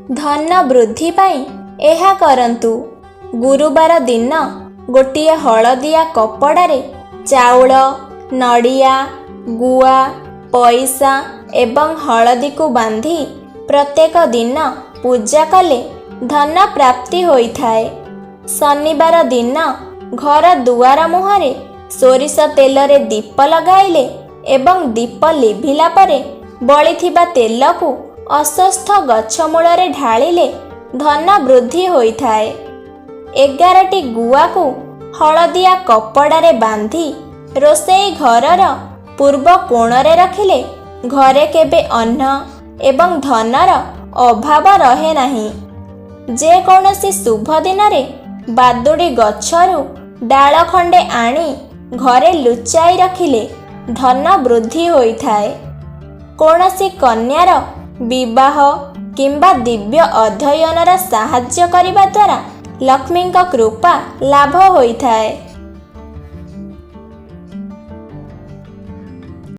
ଧନ ବୃଦ୍ଧି ପାଇଁ ଏହା କରନ୍ତୁ। ଗୁରୁବାର ଦିନ ଗୋଟିଏ ହଳଦିଆ କପଡ଼ାରେ ଚାଉଳ, ନଡ଼ିଆ, ଗୁଆ, ପଇସା ଏବଂ ହଳଦୀକୁ ବାନ୍ଧି ପ୍ରତ୍ୟେକ ଦିନ ପୂଜା କଲେ ଧନ ପ୍ରାପ୍ତି ହୋଇଥାଏ। ଶନିବାର ଦିନ ଘର ଦୁଆର ମୁହଁରେ ସୋରିଷ ତେଲରେ ଦୀପ ଲଗାଇଲେ ଏବଂ ଦୀପ ଲିଭିଲା ପରେ ବଳିଥିବା ତେଲକୁ ଅଶ୍ୱତ୍ଥ ଗଛ ମୂଳରେ ଢାଳିଲେ ଧନ ବୃଦ୍ଧି ହୋଇଥାଏ। 11ଟି ଗୁଆକୁ ହଳଦିଆ କପଡ଼ାରେ ବାନ୍ଧି ରୋଷେଇ ଘରର ପୂର୍ବ କୋଣରେ ରଖିଲେ ଘରେ କେବେ ଅନ୍ନ ଏବଂ ଧନର ଅଭାବ ରହେ ନାହିଁ। ଯେକୌଣସି ଶୁଭ ଦିନରେ ବାଦୁଡ଼ି ଗଛରୁ ଡାଳ ଖଣ୍ଡେ ଆଣି ଘରେ ଲୁଚାଇ ରଖିଲେ ଧନ ବୃଦ୍ଧି ହୋଇଥାଏ। କୌଣସି କନ୍ୟାର ବିବାହ କିମ୍ବା ଦିବ୍ୟ ଅଧ୍ୟୟନର ସାହାଯ୍ୟ କରିବା ଦ୍ୱାରା ଲକ୍ଷ୍ମୀଙ୍କ କୃପା ଲାଭ ହୋଇଥାଏ।